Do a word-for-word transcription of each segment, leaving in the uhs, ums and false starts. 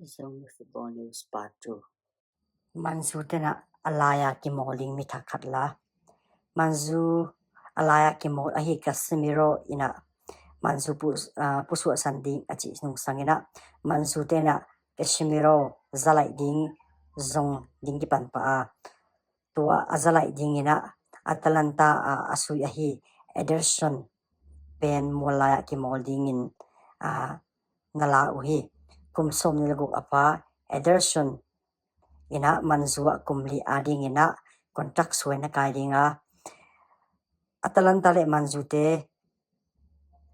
Zomi Football News Part two. Manzu tenah a laia kimawl ding mi thak khat la. Manzu a laia kimawl ahi Casemiro inah Manzu pu-, ah, pusuahsan ding a cih nungsang inah Manzu tenah Casemiro zalaih ding zong ding kipan pah a. Tua a zalaih ding inah Atalanta a, a sui ahi Ederson pen mual laia kimawl dingin, ah, na la uh hi. Kum sawm ni le guk a pha Ederson inah Manzu ah kum li a ding inah contract suai na kai ding a. Atalanta le Manzu te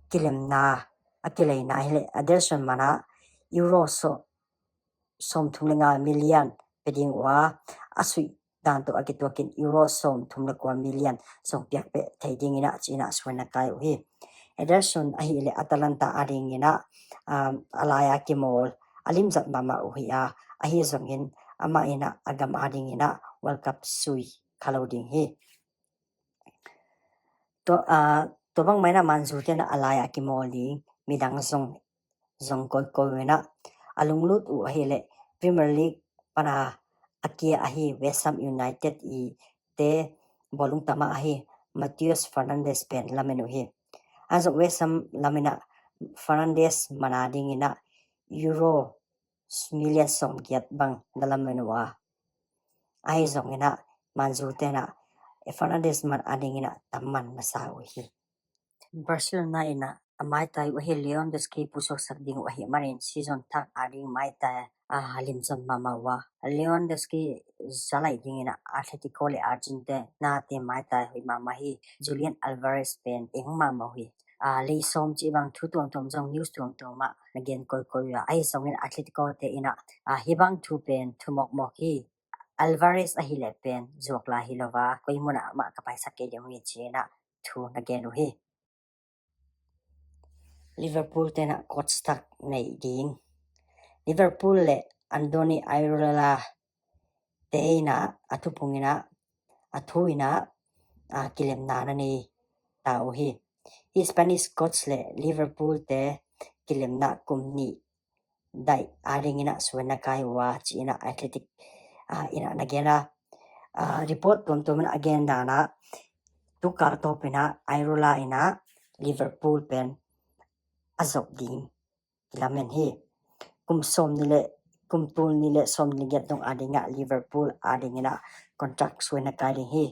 kilemna a kileina hi le Ederson manah euro so sawmthum le nga million pe ding uh a, a suih dan tawh a kituakin euro sawmthum le kua million song piak peh thei ding inah ci inah suai na kai uh hi. Ederson ahi le Atalanta a ding inah, um, a laia kimawl a limzat mahmah uh hi a, ahi zongin amah inah a gam a ding inah World Cup sui kha lo ding hi. Tua, ah, tua bangmah inah Manzu tenah a laia kimawl ding midang zong, zong koikoi uh inah a lunglut uh ahi le Premier League pana a kia ahi West Ham United i te bawlung tama ahi Mateus Fernandes pen lamen uh hi. A zong West Ham lam inah Fernandes mana ding inah euro million sawmgiat bang na lamen uh a. Ahi zong inah Manzu tenah Fernandes man a ding inah tamman na sa uh hi. Barcelona inah a maitai uh ahi Lewandowski pusuaksak ding uh ahi manin season thak a ding maitai a limzon mahmah uh a. Lewandowski zalaih ding inah Atletico le Argentina te maitai hoih mahmah hi. Julian Alvarez pen eng mahmah uh hi. Ah, lei sawm cih bang thu tuamtuam zong news tuamtuam ah na gen koikoi uh a, ahi zongin Atletico te inah, ah, hih bang thu pen thu mawkmawk hi. Alvarez ahi le pen zuak lai hi lo a, koi munah amah ka paisak kei ding uh hi ci inah thu na gen uh hi. Liverpool tenah coach thak neih ding. Liverpool le Andoni Iraola te inah a thupung inah a thu inah, ah, kilemna na nei ta uh hi. Hih Spanish coach le Liverpool te kilemna kum nih daih a ding inah suai na kai uh a ci inah Athletic, ah, inah na gen a, ah, report tuamtuam inah a gen dan ah tukal tawp inah Iraola inah Liverpool pen a zop ding kilamen hi. Kum sawm ni le, kum tul ni le sawm ni le giat dong a ding ah Liverpool a ding inah contract suai na kai ding hi.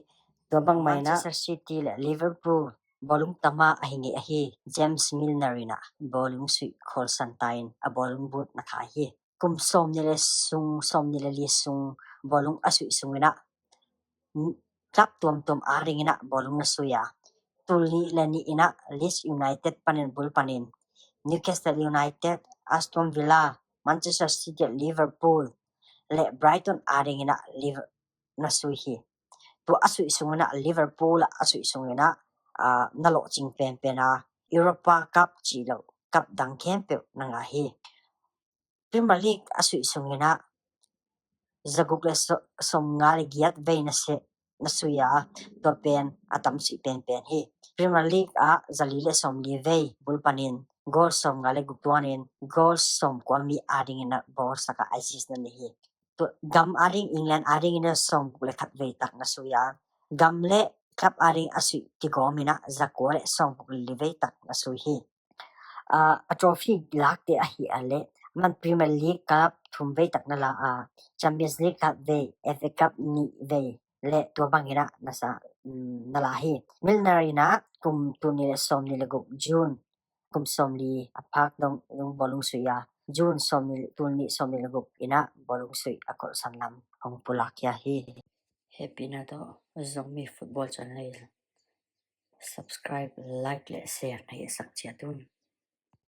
Tua bangmah inah Manchester City le Liverpool bawlung tama ahi ngei ahi James Milner inah bawlung suih kholsan ta in a bawlung but na khai hi. Kum sawm ni le sung, sawm ni le li sung bawlung a suih sung inah club tuamtuam a ding inah bawlung na sui a. Tul nih le nih inah Leeds United panin bul panin Newcastle United, Aston Villa, Manchester City, Liverpool le Brighton a ding inah Liver-, na sui hi. Tua a suih sung inah Liverpool a suih sung inah, ah, na lawhcing penpen a Europa Cup ci lo cup dang khempeuh na ngah hi. Premier League a suih sung inah zaguk le so-, sawmnga le giat vei na seh na sui a, tua pen a tamsih penpen hi. Premier League ah zali le sawmli vei bul panin goal sawmnga le guk tuanin goal sawmkua mi a ding inah bawlsak a assist na nei hi. Tua gam a ding England a ding inah sawmguk le khat vei tak na sui a, gam le club a ding a suih kigawm inah zakua le sawmguk le li vei tak na sui hi. Ah, a trophy lakte ahi a le man Premier League cup thum vei tak na la a, Champions League khat vei, F A Cup nih vei le tua bang inah na sa, mm, na la hi. Milner inah kum tul nih le sawm nih le guk June kum sawmli a phak dong, dong bawlung suih a, June sawm nih, tul nih sawm nih le guk inah bawlung suih a kolhsan lam hong pulak khia hi. Hehpihna tawh Zomi Football Channel subscribe, like le share na hih sak ciat un.